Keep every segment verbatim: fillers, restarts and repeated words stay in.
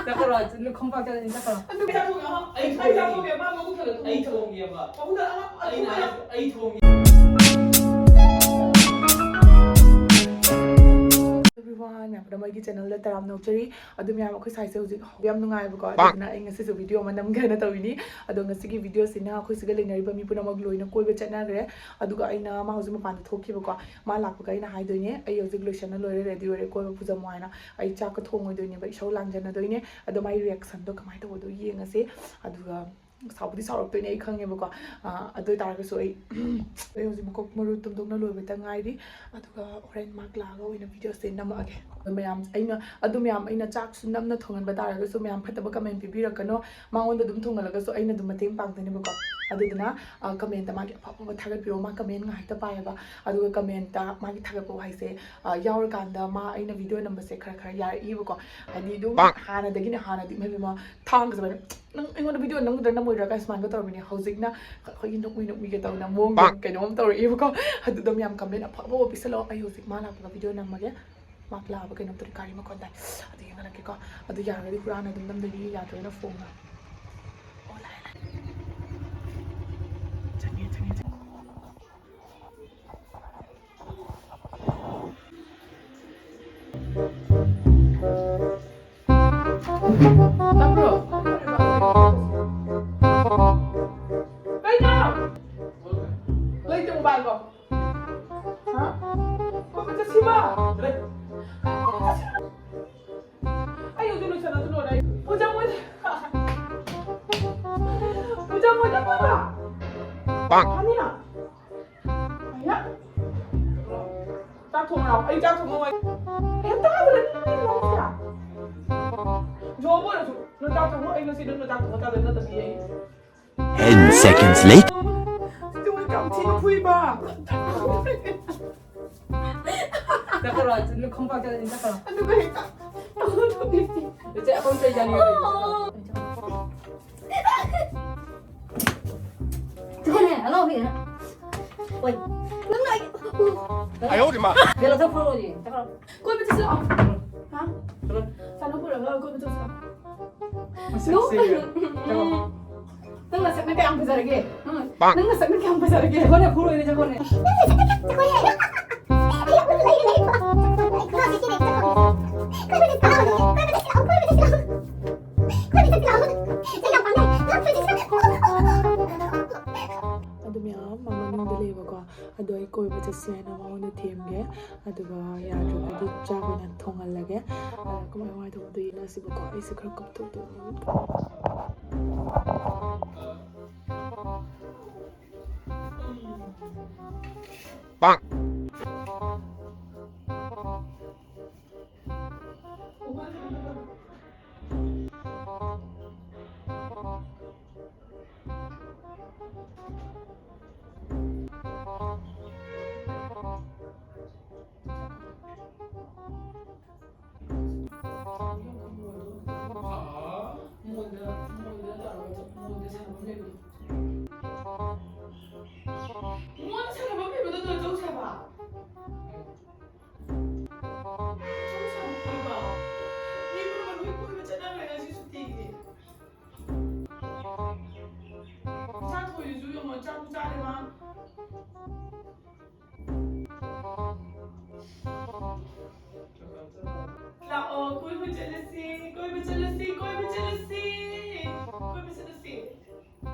ꯆꯠꯈ꯭ꯔꯣ, ꯈꯣꯡꯄꯥꯛ ꯆꯠꯂꯅꯤ, ꯆꯠꯈ꯭ꯔꯣ꯫ ꯑꯩ ꯆꯥꯊꯣꯛꯑꯒꯦ, ꯃꯥ ꯃꯕꯨꯛ ꯊꯜꯂ ꯊꯣꯡꯉꯦ꯫ ꯑꯩ ꯊꯣꯡꯉꯦꯕ꯫ ꯃꯕꯨꯛ ꯊꯜꯂ, ꯑꯃ, ꯑꯩꯅ, ꯑꯩ ꯊꯣꯡꯉꯦ꯫ Everyone, ꯃꯌꯥꯝ ꯄꯨꯝꯅꯃꯛꯀꯤ channelꯗ ꯇꯔꯥꯝꯅ ꯑꯣꯛꯆꯔꯤ꯫ ꯑꯗꯨ ꯃꯌꯥꯝ, ꯑꯩꯈꯣꯏ ꯁꯥꯏꯁꯦ ꯍꯧꯖꯤꯛ ꯌꯥꯝ ꯅꯨꯡꯉꯥꯏꯕꯀꯣ, ꯑꯗꯨꯗꯨꯅ ꯑꯩ ꯉꯁꯤꯁꯨ video ꯑꯃ ꯅꯝꯒꯦ ꯍꯥꯏꯅ ꯇꯧꯔꯤꯅꯤ꯫ ꯑꯗꯣ ꯉꯁꯤꯒꯤ videoꯁꯤꯅ ꯑꯩꯈꯣꯏ ꯁꯤꯒ ꯂꯩꯅꯔꯤꯕ ꯃꯤ ꯄꯨꯝꯅꯃꯛ ꯂꯣꯏꯅ ꯀꯣꯏꯕ ꯆꯠꯅꯈ꯭ꯔꯦ꯫ ꯑꯗꯨꯒ ꯑꯩꯅ, ꯃꯥ ꯍꯧꯖꯤꯛ ꯃꯄꯥꯟꯗ ꯊꯣꯛꯈꯤꯕꯀꯣ, ꯃꯥ ꯂꯥꯛꯄꯒ ꯑꯩꯅ ꯍꯥꯏꯗꯣꯏꯅꯦ, "ꯑꯩ ꯍꯧꯖꯤꯛ ꯂꯣꯏꯁꯟꯅ ꯂꯣꯏꯔꯦ, ready ꯑꯣꯏꯔꯦ, ꯀꯣꯏꯕ ꯄꯨꯖꯃꯣ" ꯍꯥꯏꯅ꯫ ꯑꯩ ꯆꯥꯛꯀ ꯊꯣꯡꯉꯣꯏꯗꯣꯏꯅꯦꯕ, ꯏꯁꯧ ꯂꯥꯡꯖꯟꯅꯗꯣꯏꯅꯦ꯫ ꯑꯗꯣ ꯃꯥꯏ reactionꯗꯣ ꯀꯃꯥꯏꯅ ꯇꯧꯕꯗꯣ ꯌꯦꯡꯉꯁꯦ꯫ ꯑꯗꯨꯒ ꯁꯥꯎꯕꯨꯗꯤ ꯁꯥꯎꯔꯛꯇꯣꯏꯅꯦ, ꯑꯩ ꯈꯪꯉꯦꯕꯀꯣ꯫ ꯑ, ꯑꯗꯨ ꯑꯣꯏ ꯇꯥꯔꯒꯁꯨ ꯑꯩ, ꯑꯩ ꯍꯧꯖꯤꯛ ꯃꯀꯣꯛ ꯃꯔꯨ ꯇꯨꯝꯊꯣꯛꯅ ꯂꯣꯏꯕꯇ ꯉꯥꯏꯔꯤ꯫ ꯑꯗꯨꯒ ꯍꯣꯔꯦꯟ ꯃꯥ ꯂꯥꯛꯑꯒ ꯑꯣꯏꯅ videoꯁꯦ ꯅꯝꯃꯛꯑꯒꯦ꯫ ꯑꯗꯣ ꯃꯌꯥꯝ, ꯑꯩꯅ, ꯑꯗꯨ ꯃꯌꯥꯝ ꯑꯩꯅ ꯆꯥꯛꯁꯨ ꯅꯝꯅ ꯊꯣꯡꯍꯟꯕ ꯇꯥꯔꯒꯁꯨ ꯃꯌꯥꯝ ꯐꯠꯇꯕ comment ꯄꯤꯕꯤꯔꯛꯀꯅꯣ꯫ ꯃꯉꯣꯟꯗ ꯑꯗꯨꯝ ꯊꯣꯡꯍꯜꯂꯒꯁꯨ ꯑꯩꯅ ꯑꯗꯨꯝ ꯃꯇꯦꯡ ꯄꯥꯡꯗꯣꯏꯅꯦꯕꯀꯣ꯫ ꯑꯗꯨꯗꯨꯅ, ꯑ, commentꯇ ꯃꯥꯒꯤ ꯑꯐ ꯑꯐꯕ ꯊꯥꯒꯠꯄꯤꯔꯣ꯫ ꯃꯥ comment ꯉꯥꯏꯍꯥꯛꯇ ꯄꯥꯏꯌꯦꯕ꯫ ꯑꯗꯨꯒ commentꯇ ꯃꯥꯒꯤ ꯊꯥꯒꯠꯄ ꯋꯥꯍꯩꯁꯦ, ꯑ, ꯌꯥꯎꯔꯀꯥꯟꯗ ꯃꯥ ꯑꯩꯅ video ꯅꯝꯕꯁꯦ ꯈꯔ ꯈꯔ ꯌꯥꯔꯛꯏꯕꯀꯣ꯫ ꯍꯥꯏꯗꯤ ꯑꯗꯨꯝ ꯍꯥꯟꯅꯗꯒꯤꯅꯦ, ꯍꯥꯟꯅꯗꯤ ꯏꯃꯥ ꯏꯕꯦꯝꯃ ꯊꯥꯡꯒ ꯁꯨꯃꯥꯏꯅ, "ꯅꯪ ꯑꯩꯉꯣꯟꯗ video ꯅꯝꯒꯗ꯭ꯔꯥ ꯅꯝꯃꯣꯏꯗ꯭ꯔꯥ?" ꯀꯥꯏ ꯁꯨꯃꯥꯏꯅꯒ ꯇꯧꯔꯝꯃꯤꯅꯦ꯫ ꯍꯧꯖꯤꯛꯅ ꯑꯩꯈꯣꯏꯒꯤ ꯅꯣꯛꯃꯤ ꯅꯣꯛꯃꯤꯒ ꯇꯧꯅ ꯃꯑꯣꯡꯗ ꯀꯩꯅꯣꯝ ꯇꯧꯔꯛꯏꯕꯀꯣ꯫ ꯑꯗꯨꯗꯣ ꯃꯌꯥꯝ comment ꯑꯐ ꯑꯐꯕ ꯄꯤꯁꯜꯂꯛꯑꯣ꯫ ꯑꯩ ꯍꯧꯖꯤꯛ ꯃꯥ ꯂꯥꯛꯄꯒ video ꯅꯝꯃꯒꯦ꯫ ꯃꯥ ꯂꯥꯛꯑꯕ ꯀꯩꯅꯣꯝ ꯇꯧꯔꯤ, ꯒꯥꯔꯤ ꯃꯈꯣꯟ ꯇꯥꯏ꯫ ꯑꯗꯨ ꯌꯦꯡꯍꯜꯂꯛꯀꯦꯀꯣ꯫ ꯑꯗꯨ ꯌꯥꯔꯒꯗꯤ ꯍꯨꯔꯥꯟꯅ ꯑꯗꯨꯝ ꯅꯝꯗꯣꯏꯅꯤ, ꯌꯥꯗ꯭ꯔꯒꯅ ꯐꯣꯟꯅ꯫ ꯑꯣ, ꯂꯥꯛꯑꯦ, ꯂꯥꯛꯑꯦ꯫ ꯆꯪꯉꯦ, ꯆꯪꯉꯦ, ꯆꯪꯉꯦ꯫ ꯇꯥꯕ꯭ꯔꯣ? ꯀꯩꯅꯣ? ꯂꯩꯇꯦ, ꯃꯣꯕꯥꯏꯜꯗꯣ꯫ ꯍꯥ? ꯀꯣꯏꯕ ꯆꯠꯁꯤꯕ? ꯑꯩ ꯍꯧꯖꯤꯛ ꯂꯣꯏꯁꯜꯂꯁꯨ ꯂꯣꯏꯔꯦ꯫ ꯄꯨꯖꯥ, ꯄꯨꯖꯥ꯫ ꯄꯨꯖꯥ, ꯄꯨꯖꯥ, ꯄꯨꯖꯥ꯫ ꯄꯥꯡ꯫ ꯍꯥꯅꯤꯌꯥ꯫ ꯑꯌꯥ꯫ ꯆꯥꯛ ꯊꯣꯡꯉꯣ꯫ ꯑꯩ ꯆꯥꯛ ꯊꯣꯡꯉꯣ꯫ ꯑꯩ ꯑꯝꯇ ꯍꯥꯏꯕ ꯅꯠꯇꯦ, ꯅꯪ ꯅꯪꯁꯦ꯫ ꯖꯣꯕ ꯑꯣꯏꯔꯁꯨ ꯅꯪ ꯆꯥꯛ ꯊꯣꯡꯉꯣ꯫ ꯑꯩ ꯉꯁꯤ ꯅꯪꯅ ꯆꯥꯛ ꯊꯣꯡꯉ ꯆꯥꯗꯣꯏ ꯅꯠꯇꯕꯤ ꯑꯩ꯫ Ten seconds later. ꯁꯤꯗꯤ ꯃꯣꯏ ꯌꯥꯝ ꯊꯤꯅ ꯐꯨꯏꯕ꯫ ꯆꯠꯈ꯭ꯔꯣ, ꯈꯣꯡꯄꯥꯛ ꯆꯠꯂꯅꯤ, ꯆꯠꯈ꯭ꯔꯣ꯫ ꯑꯗꯨꯒ ꯍꯦꯛꯇ ꯏꯆꯦ, ꯑꯩꯈꯣꯏ ꯀꯩ ꯆꯥꯅꯤꯡꯉꯦ? ꯆꯠꯈ꯭ꯔꯣꯅꯦ, ꯍꯜꯂꯣ, ꯍꯧꯖꯤꯛ꯫ ꯑꯣꯏ, ꯅꯪꯅ ꯑꯩ, ꯎ, ꯑꯌꯣ ꯃꯥ꯫ ꯕꯦꯂꯥ ꯊꯣꯛ ꯐꯨꯔꯛꯑꯣꯅꯦ꯫ ꯆꯠꯈ꯭ꯔꯣ꯫ ꯀꯣꯏꯕ ꯆꯠꯁꯤ ꯂꯥꯛꯑꯣ꯫ ꯍꯥ? ꯆꯠꯂꯣ꯫ ꯀꯩꯅꯣ ꯄꯨꯔꯒ ꯀꯣꯏꯕ ꯆꯠꯁꯤ ꯂꯥꯛꯑꯣ꯫ ꯃꯁꯛꯁꯦ꯫ ꯅꯣꯛꯀꯅꯨ꯫ ꯆꯠꯂꯣ꯫ ꯅꯪ ꯅꯁꯛꯅ ꯀꯌꯥꯝ ꯐꯖꯔꯒꯦ? ꯎꯝ꯫ ꯄꯥꯛ꯫ ꯅꯪ ꯅꯁꯛꯅ ꯀꯌꯥꯝ ꯐꯖꯔꯒꯦ? ꯆꯠꯈ꯭ꯔꯣꯅꯦ, ꯐꯨꯔꯣꯏꯅꯦ, ꯆꯠꯈ꯭ꯔꯣꯅꯦ꯫ ꯑꯗꯨ ꯃꯌꯥꯝ ꯑꯃ ꯃꯅꯨꯡꯗ ꯂꯩꯕꯀꯣ꯫ ꯑꯗꯣ ꯑꯩ ꯀꯣꯏꯕ ꯆꯠꯁꯦ ꯍꯥꯏꯅ ꯃꯉꯣꯟꯗ ꯊꯦꯝꯒꯦ꯫ ꯑꯗꯨꯒ ꯌꯥꯗ꯭ꯔꯒꯗꯤ ꯆꯥꯛ ꯑꯣꯏꯅ ꯊꯣꯡꯍꯜꯂꯒꯦ꯫ ꯑꯗ ꯀꯃꯥꯏ ꯀꯃꯥꯏ ꯇꯧꯕꯗꯣ ꯌꯦꯡꯅꯁꯤꯕꯀꯣ꯫ ꯑꯩꯁꯦ ꯈꯔ ꯀꯞꯊꯣꯛꯇꯣꯏꯅꯦ꯫ ꯄꯥꯛ꯫ ꯃꯉꯣꯟꯗ ꯁꯥꯟꯅꯐꯝ ꯂꯩꯕꯗꯣ ꯑꯗꯨꯗ ꯆꯧꯁꯦ ꯍꯥꯏꯕ꯫ ꯆꯧꯁꯦ ꯍꯥꯏꯕ ꯀꯣꯏꯕ꯫ ꯃꯤ ꯄꯨꯝꯅꯃꯛ ꯂꯣꯏ ꯀꯣꯏꯕ ꯆꯠꯅꯈ꯭ꯔꯦ ꯉꯁꯤ ꯁꯨꯇꯤꯒꯤ꯫ ꯆꯥꯛ ꯊꯣꯡꯉꯤꯗꯨꯁꯨ ꯌꯦꯡꯉꯣ, ꯆꯥꯛꯁꯨ ꯆꯥꯗꯦ ꯃꯥ꯫ ꯂꯥꯛꯑꯣ, ꯀꯣꯏꯕ ꯆꯠꯂꯁꯤ, ꯀꯣꯏꯕ ꯆꯠꯂꯁꯤ, ꯀꯣꯏꯕ ꯆꯠꯂꯁꯤ, ꯀꯣꯏꯕ ꯆꯠꯂꯁꯤ, ꯀꯣꯏꯕ ꯆꯠꯂꯁꯤ꯫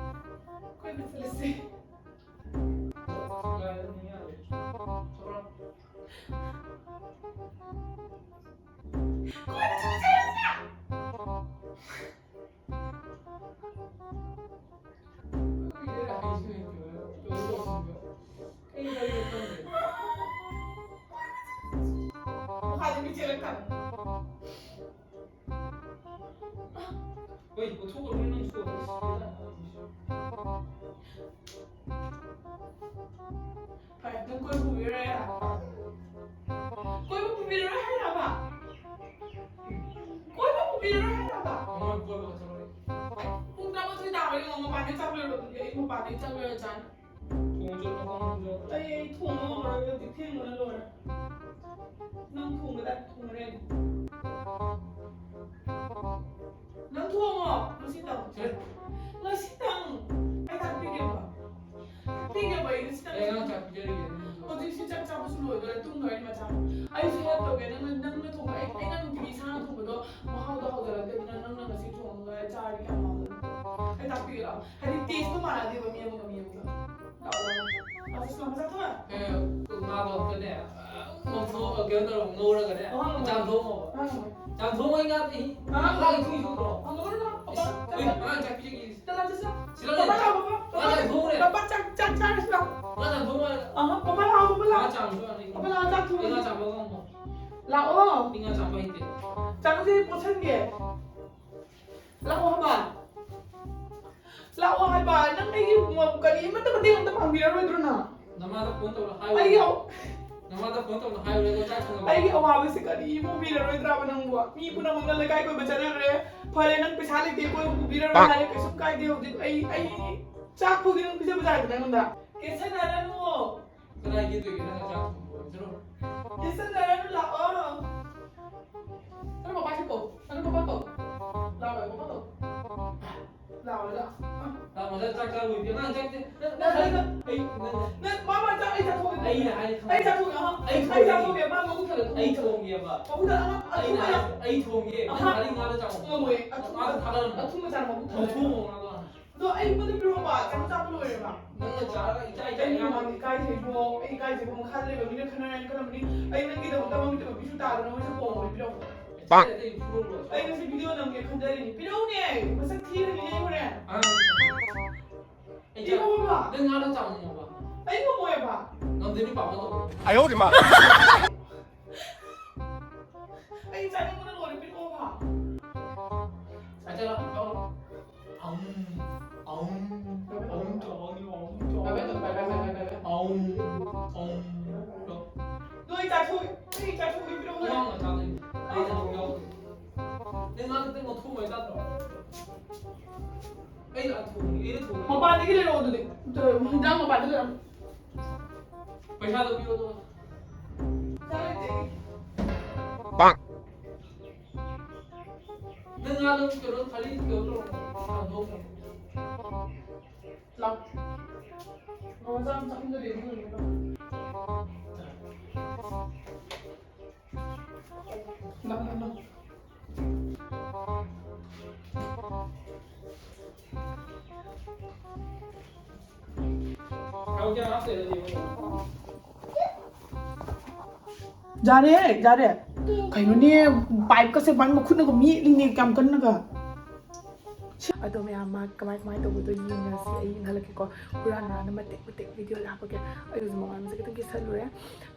ꯀꯣꯏꯕ ꯆꯠꯂꯁꯤ꯫ ꯃꯈꯥꯗ ꯃꯤ ꯆꯦꯜꯂꯛꯀꯅꯨ꯫ ꯍꯣꯏ, ꯄꯨꯊꯣꯛꯈ꯭ꯔꯣ, ꯅꯪ ꯁꯣ-, ꯐꯔꯦ, ꯅꯪ ꯀꯣꯏꯕ ꯄꯨꯕꯤꯔꯔꯣꯏ ꯍꯥꯏꯔꯕ? ꯀꯣꯏꯕ ꯄꯨꯕꯤꯔꯔꯣꯏ ꯍꯥꯏꯔꯕ? ꯀꯣꯏꯕ ꯄꯨꯕꯤꯔꯔꯣꯏ ꯍꯥꯏꯔꯕ? ꯄꯨꯡ ꯇꯔꯥꯃꯥꯊꯣꯏ ꯇꯥꯔꯦ, ꯌꯦꯡꯉꯣ, ꯃꯄꯥꯟꯗ ꯆꯥꯛ ꯂꯣꯏꯔꯕꯗꯨꯗꯤ ꯑꯩ ꯃꯄꯥꯟꯗ ꯆꯥꯛ ꯂꯣꯏꯔ ꯆꯥꯅꯤ꯫ ꯊꯣꯡ ꯆꯠꯄ ꯈꯪꯗ꯭ꯔꯣ? ꯑꯩ, ꯑꯩ ꯊꯣꯡꯕ ꯉꯝꯃꯔꯣꯏ, ꯍꯧꯖꯤꯛ ꯊꯦꯡꯕꯅ ꯂꯣꯏꯔꯦ꯫ ꯅꯪ ꯊꯣꯡꯕꯗ ꯊꯣꯡꯉꯨꯔꯦ꯫ ꯅꯪ ꯊꯣꯡꯉꯣ, ꯉꯁꯤꯇꯪ꯫ ꯁꯦ꯫ ꯉꯁꯤꯇꯪ꯫ ꯑꯩ ꯇꯥꯛꯄꯤꯒꯦꯕ꯫ ꯇꯥꯛꯄꯤꯒꯦꯕ, ꯑꯩ ꯉꯁꯤꯇꯪ꯫ ꯑꯩ ꯑꯉꯥꯡ ꯆꯥꯛ ꯄꯤꯖꯔꯤꯌꯦ, ꯅꯪ ꯊꯣꯡꯉꯣ꯫ ꯍꯧꯖꯤꯛꯁꯤ ꯆꯥꯛ ꯆꯥꯕꯁꯨ ꯂꯣꯏꯗꯣꯔꯦ, ꯇꯨꯝꯗꯣꯔꯦ, ꯃꯆꯥ꯫ ꯑꯩꯁꯨ help ꯇꯧꯒꯦ, ꯅꯪꯅ, ꯅꯪꯅ ꯊꯣꯡꯕ, ꯑꯩ, ꯑꯩꯅ ꯅꯨꯡꯇꯤꯒꯤ ꯏꯁꯥꯅ ꯊꯣꯡꯕꯗꯣ ꯃꯍꯥꯎꯗꯣ ꯍꯧꯖꯔꯛꯇꯦ, ꯑꯗꯨꯅ ꯅꯪꯅ ꯉꯁꯤ ꯊꯣꯡꯉꯒ ꯆꯥꯔꯗꯤ ꯀꯌꯥꯝ ꯍꯥꯎꯗꯣꯏꯅꯣ? ꯑꯩ ꯇꯥꯛꯄꯤꯒꯦ ꯂꯥꯛꯑꯣ꯫ ꯍꯥꯏꯗꯤ taste ꯇꯣ ꯃꯥꯟꯅꯗꯦꯕ ꯃꯤ ꯑꯃꯒ ꯃꯤ ꯑꯃꯒ꯫ ꯂꯥꯛꯑꯣ, ꯂꯥꯛꯑꯣ꯫ ꯂꯥꯛꯑꯣ, ꯁꯤꯁꯨ ꯂꯥꯛꯑꯣ, ꯆꯥꯊꯣꯛꯑꯣ꯫ ꯑꯦ, ꯉꯥꯗꯣ ꯑꯝꯇꯅꯦ, ꯑ, ꯉꯧꯊꯣꯛꯑꯒ ꯀꯩꯅꯣ ꯇꯧꯔꯒ ꯉꯧꯔꯒꯅꯦ, ꯍꯣꯏ, ꯍꯣꯏ꯫ ꯆꯥꯝꯊꯣꯛꯑꯝꯃꯣꯕ꯫ ꯍꯣꯏ, ꯍꯣꯏ꯫ ꯆꯥꯝꯊꯣꯛꯑꯝꯃꯣ, ꯑꯩ ꯉꯥ, ꯑ? ꯉꯥꯒꯤ ꯏꯁꯤꯡ ꯁꯨꯗ꯭ꯔꯣ? ꯑ, ꯉꯧꯔꯣ, ꯂꯥꯛꯑꯣ, ꯄꯄꯥ, ꯏꯁ, ꯆꯥꯛ ꯑꯩ ꯆꯥꯔꯣ꯫ ꯉꯥ ꯆꯥꯛ ꯄꯤꯖꯒꯦ꯫ ꯆꯠꯂꯣ, ꯆꯠꯂꯣ꯫ ꯁꯤꯗ ꯄꯄꯥ ꯂꯩ꯫ ꯂꯥꯛꯑꯣ, ꯄꯄꯥ, ꯉꯥ ꯄꯄꯥ, ꯆꯥꯝꯊꯣꯛꯑꯝꯃꯣꯅꯦ꯫ ꯄꯄꯥ, ꯆꯥꯛ, ꯆꯥꯛ ꯆꯥꯔꯁꯤ ꯂꯥꯛꯑꯣ꯫ ꯉꯥ ꯆꯥꯝꯊꯣꯛꯑꯝꯃꯣ꯫ ꯑꯍ, ꯄꯄꯥ ꯂꯥꯛꯑꯣ, ꯄꯄꯥ ꯂꯥꯛꯑꯣ꯫ ꯉꯥ ꯆꯥꯝꯊꯣꯛꯑꯝꯃꯣ꯫ ꯄꯄꯥ ꯂꯥꯛꯑꯣ, ꯆꯥꯛ ꯊꯣꯡꯉꯦ꯫ ꯑꯩ ꯉꯥ ꯆꯥꯝꯕ ꯉꯝꯃꯣ꯫ ꯂꯥꯛꯑꯣ꯫ ꯑꯩ ꯉꯥ ꯆꯥꯝꯕ ꯍꯩꯇꯦ꯫ ꯆꯥꯛꯁꯦ ꯄꯣꯠꯁꯟꯒꯦ꯫ ꯂꯥꯛꯑꯣ ꯍꯥꯏꯕ꯫ ꯂꯥꯛꯑꯣ ꯍꯥꯏꯕ꯫ ꯅꯪ ꯑꯩꯒꯤ ꯃ-, ꯀꯔꯤ ꯑꯃꯠꯇ ꯃꯇꯦꯡ ꯑꯃꯠꯇ ꯄꯥꯡꯕꯤꯔꯔꯣꯏꯗ꯭ꯔꯣ ꯅꯪ? ꯅꯃꯥꯗ phone ꯇꯧꯔ ꯍꯥꯏꯌꯨ꯫ ꯑꯩꯒꯤ ꯑꯋ-, ꯅꯃꯥꯗ phone ꯇꯧꯔ ꯍꯥꯏꯌꯨ, ꯅꯪ ꯆꯥꯛ ꯊꯣꯡꯉꯕ? ꯑꯩꯒꯤ ꯑꯋꯥꯕꯁꯤ ꯀꯔꯤ ꯎꯕꯤꯔꯔꯣꯏꯗ꯭ꯔꯕ ꯅꯪꯕꯨ? ꯃꯤ ꯄꯨꯝꯅꯃꯛꯅ ꯂꯩꯀꯥꯏ ꯀꯣꯏꯕ ꯆꯠꯅꯈ꯭ꯔꯦ꯫ ꯐꯔꯦ, ꯅꯪ ꯄꯩꯁꯥ ꯂꯩꯇꯦ, ꯀꯣꯏꯕ ꯄꯨꯕꯤꯔꯔꯣꯏ ꯍꯥꯏꯔꯦ, ꯀꯩꯁꯨꯝ ꯀꯥꯏꯗꯦ꯫ ꯍꯧꯖꯤꯛ ꯑꯩ, ꯑꯩ ꯆꯥꯛ ꯐꯥꯎꯗꯤ ꯅꯪ ꯄꯤꯖꯕ ꯌꯥꯏꯗꯅ ꯑꯩꯉꯣꯟꯗ꯫ ꯀꯦꯁꯟꯅꯔꯅꯨ꯫ ꯀꯗꯥꯏ ꯀꯦꯗꯣꯏꯒꯦ? ꯅꯪꯅ ꯆꯥꯛ ꯊꯣꯡꯕ ꯑꯣꯏꯔꯁꯅꯨ꯫ ꯀꯦꯁꯟꯅꯔꯅꯨ, ꯂꯥꯛꯑꯣ꯫ ꯅꯪ ꯄꯄꯥ ꯁꯤ ꯀꯧ꯫ ꯅꯪ ꯄꯄꯥ ꯀꯧ꯫ ꯂꯥꯛꯑꯣ, ꯄꯄꯥ ꯀꯧ꯫ ꯂꯥꯛꯑꯣ, ꯂꯥꯛꯑꯣ꯫ ꯂꯥꯛꯑꯣ, ꯅꯪ ꯆꯥꯛ ꯆꯥꯔꯣꯏꯗꯤ꯫ ꯑꯉꯥꯡ ꯆꯥꯛ ꯆ-, ꯅꯪ, ꯅꯪ, ꯅꯪ, ꯅꯪ, ꯑꯩ, ꯅꯪ, ꯅꯪ, ꯃꯥ, ꯃꯥ ꯆꯥꯛ ꯑꯩ ꯆꯥꯊꯣꯛꯑꯒꯦ꯫ ꯑꯩꯅ ꯍꯥꯏ ꯈꯪꯉꯦ꯫ ꯑꯩ ꯆꯥꯊꯣꯛꯑꯒꯦ, ꯑꯍ꯫ ꯑꯩ ꯑꯩ ꯊꯣꯡꯒꯦ꯫ ꯆꯥꯊꯣꯛꯑꯒꯦ, ꯃꯥ ꯃꯕꯨꯛ ꯊꯜꯂꯦ꯫ ꯑꯩ ꯊꯣꯡꯒꯦꯕ꯫ ꯃꯕꯨꯛ ꯊꯜꯂꯦ, ꯑꯍ, ꯑꯩꯅ ꯑꯊꯨꯝꯕ ꯍꯥꯏ, ꯌꯥꯝ ꯑꯩ ꯊꯣꯡꯒꯦ꯫ ꯉꯝꯃꯣꯏ, ꯑꯊꯨꯝꯕ ꯃꯥꯁꯨ ꯌꯥꯝ, ꯊꯥꯒꯠꯂꯝꯃꯦ꯫ ꯑꯊꯨꯝꯕ ꯆꯥꯅ ꯃꯕꯨꯛ ꯊꯜꯂꯦ꯫ ꯊꯣꯡꯊꯣꯛꯑꯣ, ꯃꯥꯗꯣ ꯍꯥꯟꯅ꯫ ꯑꯗꯣ ꯑꯩꯉꯣꯟꯗ ꯄꯤꯔꯛꯑꯣꯕ, ꯆꯥꯛ ꯆꯥꯕ ꯂꯣꯏꯔꯦꯕ꯫ ꯅꯪꯅ ꯆꯥꯔꯒ ꯏꯀꯥꯏ ꯏꯀꯥꯏ ꯑꯩ ꯉꯥꯡ- ꯃꯃꯥꯡꯗ ꯏꯀꯥꯏꯖꯩꯕꯣ, ꯑꯩ ꯏꯀꯥꯏꯖꯩꯕꯣ, ꯃꯈꯥꯗ ꯂꯩꯕ ꯃꯤꯅ ꯈꯟꯅꯔꯅꯤ ꯈꯜꯂꯝꯃꯅꯤ꯫ ꯑꯩ ꯅꯪꯒꯤꯗꯃꯛꯇ ꯃꯃꯤꯠꯇ ꯃꯄꯤꯁꯨ ꯇꯥꯗꯅ ꯃꯣꯏꯁꯦ ꯄꯣꯡꯕꯅꯤ, ꯄꯤꯔꯛꯑꯣ꯫ ꯄꯥꯛ! ꯑꯩ ꯉꯁꯤ video ꯅꯝꯒꯦ ꯈꯟꯖꯔꯤꯅꯤ, ꯄꯤꯔꯛꯎꯅꯦ, ꯃꯁꯛ ꯊꯤꯔꯅꯤꯅꯦ ꯑꯩ ꯍꯣꯔꯦꯟ꯫ ꯑ, ꯑꯩ ꯆꯥ-, ꯄꯤꯔꯛꯑꯣꯕ꯫ ꯅꯪ ꯉꯥꯗꯣ ꯆꯥꯎꯅꯣꯕ꯫ ꯑꯩ ꯉꯝꯃꯣꯏꯕ꯫ ꯉꯝꯗꯦ, ꯃꯤ ꯄꯥꯝꯕ ꯇꯧꯕ꯫ ꯑꯌꯣ ꯃꯥ꯫ ꯑꯩ ꯆꯥꯅꯤꯡꯕꯅ ꯂꯣꯏꯔꯦ, ꯄꯤꯔꯛꯑꯣꯕ꯫ ꯆꯥ, ꯆꯥ, ꯂꯥꯎ, ꯂꯥꯎ꯫ ꯑꯝ, ꯑꯝ, ꯑꯝ ꯇꯧ, ꯑꯝ ꯇꯧ꯫ ꯕꯥꯏ ꯕꯥꯏ ꯇꯧ, ꯕꯥꯏ ꯕꯥꯏ, ꯕꯥꯏ ꯕꯥꯏ, ꯕꯥꯏ ꯕꯥꯏ꯫ ꯑꯝ, ꯑꯝ ꯇꯧ꯫ ꯅꯣꯏ ꯆꯥꯊꯣꯛ-, ꯅꯣꯏ ꯆꯥꯊꯣꯛꯄꯤꯔꯣ, ꯅꯣꯏ꯫ ꯑꯉꯥꯡꯅ ꯆꯥꯗꯣꯏꯅꯤ꯫ ꯑꯩ ꯆꯥꯊꯣꯛ ꯌꯥꯎꯗꯣꯏꯅꯤ꯫ ꯅꯪ ꯉꯥ ꯈꯤꯇꯪ ꯂꯧꯊꯣꯛꯑꯝꯃꯣ ꯆꯥꯗ꯭ꯔꯣ? ꯑꯩꯅ ꯊꯣꯡꯉꯤ, ꯑꯩꯅ ꯊꯣꯡꯉꯤ꯫ ꯃꯄꯥ ꯃꯄꯥꯟꯗꯒꯤ ꯂꯩꯔꯛꯑꯣ ꯑꯗꯨꯗꯤ꯫ ꯍꯤꯟꯖꯥꯡ ꯃꯄꯥꯟꯗ ꯂꯩꯔꯛꯑꯣ꯫ ꯄꯩꯁꯥꯗꯣ ꯄꯤꯔꯣ ꯑꯗꯨꯒ꯫ ꯄꯩꯁꯥ ꯂꯩꯇꯦ꯫ ꯅꯪ ꯉꯥꯗꯣ ꯀꯩꯅꯣ ꯊꯥꯔꯤ ꯀꯩꯅꯣ ꯇꯧꯔꯣ꯫ ꯂꯥꯎ꯫ ꯕꯕꯥ ꯆꯥꯝ ꯆꯍꯨꯝꯗ ꯂꯩꯕ ꯂꯣꯏꯔꯦ꯫ ꯂꯥꯎ, ꯂꯥꯎ, ꯂꯥꯎ꯫ ꯌꯥꯔꯦ, ꯌꯥꯔꯦ꯫ ꯀꯩꯅꯣꯅꯦ, ꯄꯥꯏꯞꯀꯁꯦ ꯃꯥꯏ ꯃꯈꯨꯠꯅꯒ ꯃꯦꯠꯂꯤꯅꯦ ꯀꯌꯥꯝ ꯀꯟꯅꯒ꯫ ꯑꯗꯣ ꯃꯌꯥꯝ ꯃꯥ ꯀꯃꯥꯏ ꯀꯃꯥꯏ ꯇꯧꯕꯗꯣ ꯌꯦꯡꯉꯁꯤ꯫ ꯑꯩ ꯌꯦꯡꯍꯜꯂꯛꯀꯦꯀꯣ꯫ ꯍꯨꯔꯥꯟ ꯍꯨꯔꯥꯟꯅ ꯃꯇꯦꯛ ꯃꯇꯦꯛ ꯚꯤꯗꯤꯑꯣꯗ ꯍꯥꯞꯄꯛꯀꯦ꯫ ꯑꯩ ꯍꯧꯖꯤꯛ ꯃꯃꯥꯡꯁꯦ ꯈꯤꯇꯪ ꯀꯦꯁꯜꯂꯨꯔꯦ꯫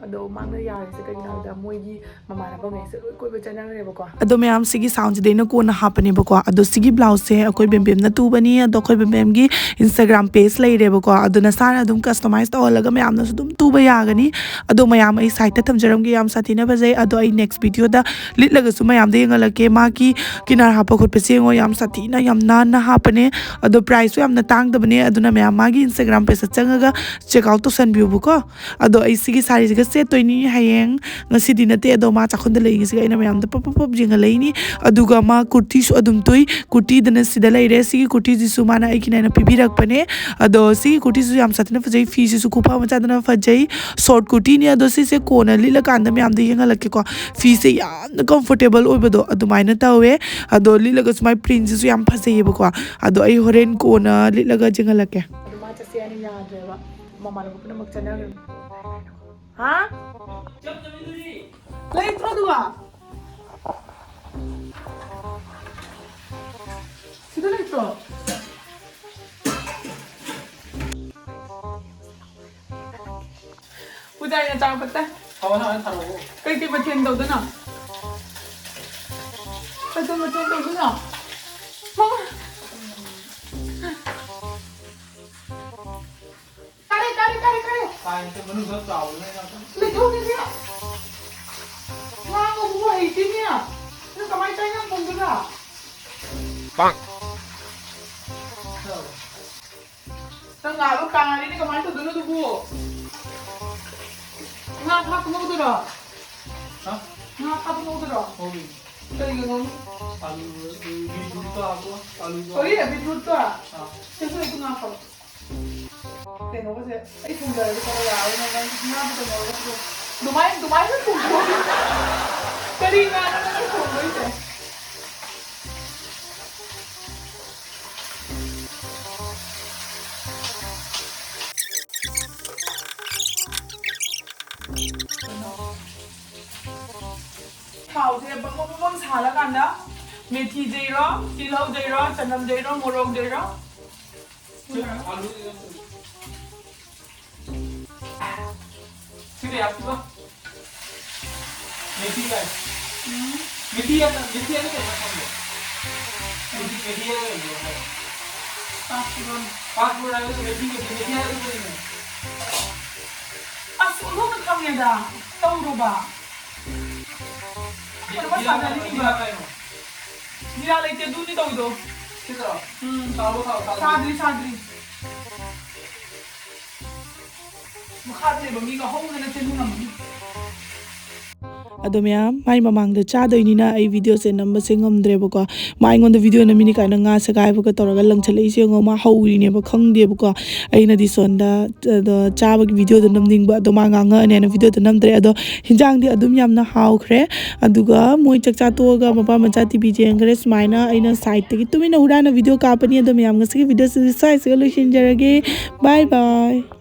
ꯑꯗꯣ ꯃꯥꯡꯗ ꯌꯥꯔꯤꯁꯦ ꯀꯩꯒꯤꯅꯣ ꯍꯥꯏꯕꯗ ꯃꯣꯏꯒꯤ ꯃꯃꯥꯟꯅꯕꯉꯩꯁꯦ ꯂꯣꯏ ꯀꯣꯏꯕ ꯆꯠꯅꯈ꯭ꯔꯦꯕꯀꯣ꯫ ꯑꯗꯣ ꯃꯌꯥꯝ ꯁꯤꯒꯤ ꯁꯥꯎꯟꯁꯤꯗꯤ ꯑꯩꯅ ꯀꯣꯟꯅ ꯍꯥꯞꯄꯅꯦꯕꯀꯣ꯫ ꯑꯗꯣ ꯁꯤꯒꯤ ꯕ꯭ꯂꯥꯎꯁꯁꯦ ꯑꯩꯈꯣꯏ ꯕꯦꯝꯕꯦꯝꯅ ꯇꯨꯕꯅꯤ꯫ ꯑꯗꯣ ꯑꯩꯈꯣꯏ ꯕꯦꯝꯕꯦꯝꯒꯤ Instagram page ꯂꯩꯔꯦꯕꯀꯣ꯫ ꯑꯗꯣ ꯅꯁꯥꯅ ꯑꯗꯨꯝ customize ꯇꯧꯍꯜꯂꯒ ꯃꯌꯥꯝꯅꯁꯨ ꯑꯗꯨꯝ ꯇꯨꯕ ꯌꯥꯒꯅꯤ꯫ ꯑꯗꯣ ꯃꯌꯥꯝ ꯑꯩ side ꯇ ꯊꯝꯖꯔꯝꯒꯦ꯫ ꯌꯥꯝ ꯁꯥꯊꯤꯅ ꯐꯖꯩ꯫ ꯑꯗꯣ ꯑꯩ next video ꯗ ꯂꯤꯠꯂꯒꯁꯨ ꯃꯌꯥꯝꯗ ꯌꯦꯡꯍꯜꯂꯛꯀꯦ꯫ ꯃꯥꯒꯤ ꯀꯤꯅꯥꯔ ꯍꯥꯞꯄ ꯈꯣꯠꯄꯁꯦ ꯌꯦꯡꯉꯣ, ꯌꯥꯝ ꯁꯥꯊꯤꯅ ꯌꯥꯝ ꯅꯥꯟꯅ ꯍꯥꯞꯄꯅꯦ꯫ ꯑꯗꯣ price ꯁꯨ ꯌꯥꯝꯅ ꯇꯥꯡꯗꯕꯅꯦ꯫ ꯑꯗꯨꯅ ꯃꯌꯥꯝ ꯃꯥꯒꯤ Instagram page ꯇ ꯆꯪꯉꯒ check out ꯇꯧꯁꯟꯕꯤꯌꯨꯕꯀꯣ꯫ ꯑꯗꯣ ꯑꯩ ꯁꯤꯒꯤ ꯁꯥꯔꯤꯁꯤꯒ ꯁꯦꯠꯇꯣꯏꯅꯤ ꯍꯌꯦꯡ꯫ ꯉꯁꯤꯗꯤ ꯅꯠꯇꯦ, ꯑꯗꯣ ꯃꯥ ꯆꯥꯛꯈꯨꯝꯗ ꯂꯩꯔꯤꯉꯩꯁꯤꯒ ꯑꯩꯅ ꯃꯌꯥꯝꯗ ꯄꯞ ꯄꯞ ꯄꯞ ꯌꯦꯡꯍꯜꯂꯛꯏꯅꯤ꯫ ꯑꯗꯨꯒ ꯃꯥ ꯀꯨꯔꯇꯤꯁꯨ ꯑꯗꯨꯝ ꯇꯨꯏ꯫ ꯀꯨꯔꯇꯤꯗꯅ ꯁꯤꯗ ꯂꯩꯔꯦ꯫ ꯁꯤꯒꯤ ꯀꯨꯔꯇꯤꯁꯤꯁꯨ ꯃꯥꯅ ꯑꯩꯒꯤꯅꯦꯅ ꯄꯤꯕꯤꯔꯛꯄꯅꯦ꯫ ꯑꯗꯣ ꯁꯤꯒꯤ ꯀꯨꯔꯇꯤꯁꯤꯁꯨ ꯌꯥꯝ ꯁꯥꯊꯤꯅ ꯐꯖꯩ꯫ ꯐꯤꯁꯤꯁꯨ ꯈꯨꯐ ꯃꯆꯥꯗꯅ ꯐꯖꯩ꯫ Short ꯀꯨꯔꯇꯤꯅꯤ꯫ ꯑꯗꯣ ꯁꯤꯁꯦ ꯀꯣꯟꯅ ꯂꯤꯠꯂꯀꯥꯟꯗ ꯃꯌꯥꯝꯗ ꯌꯦꯡꯍꯜꯂꯛꯀꯦꯀꯣ꯫ ꯐꯤꯁꯦ ꯌꯥꯝꯅ comfortable ꯑꯣꯏꯕꯗꯣ ꯑꯗꯨꯃꯥꯏꯅ ꯇꯧꯋꯦ꯫ ꯑꯗꯣ ꯂꯤꯠꯂꯒꯁꯨ ꯃꯥꯏ print ꯁꯤꯁꯨ ꯌꯥꯝ ꯐꯖꯩꯌꯦꯕꯀꯣ꯫ ꯑꯗꯣ ꯑꯩ ꯍꯣꯔꯦꯟ ꯀꯣꯟꯅ ꯂꯤꯠꯂꯒ ꯌꯦꯡꯍꯜꯂꯛꯀꯦ꯫ ꯑꯗꯣ ꯃꯥ ꯆꯠꯁꯦ ꯍꯥꯏꯅ ꯌꯥꯗ꯭ꯔꯦꯕ꯫ ꯃꯃꯥꯟꯅꯕ ꯄꯨꯝꯅꯃꯛ ꯆꯠꯅꯈ꯭ꯔꯦ꯫ ꯍꯥ? ꯂꯩꯇ꯭ꯔꯣ ꯑꯗꯨꯒ? ꯁꯤꯗ ꯂꯩꯇ꯭ꯔꯣ? ꯄꯨꯖꯥꯔꯤꯅ ꯆꯥꯕ ꯐꯠꯇꯦ꯫ ꯊꯥꯎ ꯍꯥꯟꯅ ꯊꯥꯔꯛꯑꯣ꯫ ꯀꯩ ꯀꯩ ꯃꯊꯦꯜ ꯇꯧꯗꯣꯏꯅꯣ? ꯀꯩ ꯀꯩ ꯃꯊꯦꯜ ꯇꯧꯗꯣꯏꯅꯣ? ꯃꯃꯥ꯫ ꯀꯥꯔꯦ, ꯀꯥꯔꯦ, ꯀꯥꯔꯦ, ꯀꯥꯔꯦ꯫ ꯀꯥꯏꯗ ꯃꯅꯨꯡꯗ ꯆꯥꯎꯕꯅꯦ ꯌꯥꯝ꯫ ꯂꯩꯊꯣꯛꯈꯤꯁꯦ꯫ ꯉꯥ ꯉꯧꯕꯕꯨ ꯍꯩꯇꯦꯅꯦ꯫ ꯅꯪ ꯀꯃꯥꯏ ꯆꯥꯛ ꯏꯟꯖꯥꯡ ꯊꯣꯡꯗꯣꯏꯕ? ꯄꯥꯡ꯫ ꯆꯥꯎ꯫ ꯅꯪ ꯉꯥꯗꯣ ꯀꯥꯔꯤꯅꯦ, ꯀꯃꯥꯏꯅ ꯇꯧꯗꯣꯏꯅꯣ ꯑꯗꯨꯕꯨ? ꯉꯥ ꯊꯥꯛꯄ ꯉꯧꯗꯣꯏꯔꯣ? ꯍꯥ? ꯉꯥ ꯊꯥꯛꯄ ꯉꯧꯗꯣꯏꯔꯣ? ꯉꯧꯗꯣꯏꯅꯤ꯫ ꯀꯔꯤꯒ ꯉꯧꯅꯤ? ꯑꯂꯨ, ꯑꯂꯨ, ꯕꯤꯠꯔꯨꯠꯇꯣ ꯍꯥꯞꯄꯣ, ꯑꯂꯨꯗꯣ꯫ ꯀꯔꯤ? ꯕꯤꯠꯔꯨꯠꯇꯣ? ꯑꯥ꯫ ꯁꯦ, ꯁꯦ, ꯑꯗꯨ ꯉꯥ ꯍꯥꯞꯄꯣ꯫ ꯀꯩꯅꯣꯒꯁꯦ ꯑꯩ ꯊꯣꯡꯖꯔꯒꯦ ꯈꯔ ꯌꯥꯔꯣꯏ, ꯅꯪ ꯉꯥꯗꯨ ꯀꯩꯅꯣ ꯑꯣꯏꯔꯒ ꯑꯗꯨꯃꯥꯏꯅ, ꯑꯗꯨꯃꯥꯏꯅ ꯊꯣꯡꯗꯣꯛꯑꯣ꯫ ꯀꯔꯤ ꯉꯥꯅꯣ ꯅꯪꯅ ꯊꯣꯡꯗꯣꯏꯁꯦ? ꯊꯥꯎꯁꯦ ꯕꯪ ꯕꯪ ꯕꯪ ꯁꯥꯍꯜꯂꯀꯥꯟꯗ ꯃꯦꯊꯤꯗꯩꯔꯣ, ꯇꯤꯜꯍꯧꯗꯩꯔꯣ, ꯆꯅꯝꯗꯩꯔꯣ, ꯃꯣꯔꯣꯛꯗꯩꯔꯣ? ꯁꯤ ꯀꯌꯥ ꯄꯤꯕ? ꯃꯦꯊꯤ ꯀꯥꯏ? ꯎꯝ꯫ ꯃꯦꯊꯤ ꯍꯥꯏꯅ, ꯃꯦꯊꯤ ꯍꯥꯏꯅ ꯀꯩꯅꯣ ꯈꯪꯕ꯭ꯔꯣ? ꯃꯦꯊꯤ, ꯃꯦꯊꯤ ꯍꯥꯏꯅ ꯀꯩꯅꯣ ꯈꯪꯕ꯭ꯔꯣ? ꯄꯥꯁꯄꯣꯔꯠ꯫ ꯄꯥꯁꯄꯣꯔꯠ ꯍꯥꯏꯕꯗꯣ ꯃꯦꯊꯤ, ꯃꯦꯊꯤ, ꯃꯦꯊꯤ ꯍꯥꯏꯕꯗꯣ ꯀꯔꯤꯅꯣ? ꯑꯁ, ꯑꯣꯟꯊꯣꯛꯅ ꯈꯪꯉꯦꯗ꯫ ꯇꯧꯔꯣꯕ꯫ ꯀꯩꯅꯣ ꯖꯤꯔꯥ ꯁꯥꯟꯅꯔꯤꯕ? ꯀꯥꯏꯅꯣ? ꯖꯤꯔꯥ ꯂꯩꯇꯦ, ꯑꯗꯨꯅꯤ ꯇꯧꯔꯤꯗꯣ꯫ ꯁꯤꯗꯔꯣ? ꯎꯝ꯫ ꯁꯥꯎꯔꯣ, ꯁꯥꯎꯔꯣ, ꯁꯥꯎꯔꯣ꯫ ꯁꯥꯗ꯭ꯔꯤ, ꯁꯥꯗ꯭ꯔꯤ꯫ ꯃꯈꯥꯗ ꯂꯩꯕ ꯃꯤꯒ ꯍꯧꯅꯅ ꯆꯦꯟꯃꯤꯟꯅꯕꯅꯤ꯫ ꯑꯗꯣ ꯃꯌꯥꯝ, ꯃꯥꯏ ꯃꯃꯥꯡꯗ ꯆꯥꯗꯣꯏꯅꯤꯅ ꯑꯩ ꯚꯤꯗꯤꯑꯣꯁꯦ ꯅꯝꯕꯁꯦ ꯉꯝꯗ꯭ꯔꯦꯕꯀꯣ꯫ ꯃꯥ ꯑꯩꯉꯣꯟꯗ ꯚꯤꯗꯤꯑꯣ ꯅꯝꯃꯤꯅꯤ ꯀꯥꯏꯅ ꯉꯥ ꯁꯦꯒꯥꯏꯕꯒ ꯇꯧꯔꯒ ꯂꯪꯁꯜꯂꯛꯏꯁꯦ ꯌꯦꯡꯉꯣ꯫ ꯃꯥ ꯍꯧꯔꯤꯅꯦꯕ, ꯈꯪꯗꯦꯕꯀꯣ꯫ ꯑꯩꯅꯗꯤ ꯁꯣꯝꯗ, ꯑꯗꯣ, ꯆꯥꯕꯒꯤ ꯚꯤꯗꯤꯑꯣꯗꯣ ꯅꯝꯅꯤꯡꯕ, ꯑꯗꯣ ꯃꯥ ꯉꯥꯡꯉꯛꯑꯅꯦꯅ ꯚꯤꯗꯤꯑꯣꯗꯣ ꯅꯝꯗ꯭ꯔꯦ꯫ ꯑꯗꯣ ꯍꯤꯟꯖꯥꯡꯗꯤ ꯑꯗꯨꯝ ꯌꯥꯝꯅ ꯍꯥꯎꯈ꯭ꯔꯦ꯫ ꯑꯗꯨꯒ ꯃꯣꯏ ꯆꯥꯛ ꯆꯥ ꯇꯣꯛꯑꯒ ꯃꯄꯥ ꯃꯆꯥ ꯇꯤ ꯚꯤ ꯌꯦꯡꯈ꯭ꯔꯦ꯫ ꯁꯨꯃꯥꯏꯅ ꯑꯩꯅ ꯁꯥꯏꯠꯇꯒꯤ ꯇꯨꯃꯤꯟꯅ ꯍꯨꯔꯥꯟꯅ ꯚꯤꯗꯤꯑꯣ ꯀꯥꯞꯄꯅꯤ꯫ ꯑꯗꯣ ꯃꯌꯥꯝ, ꯉꯁꯤꯒꯤ ꯚꯤꯗꯤꯑꯣꯁꯤꯗꯤ ꯁ꯭ꯋꯥꯏꯁꯤꯒ ꯂꯣꯏꯁꯤꯟꯖꯔꯒꯦ꯫ ꯕꯥꯏ ꯕꯥꯏ꯫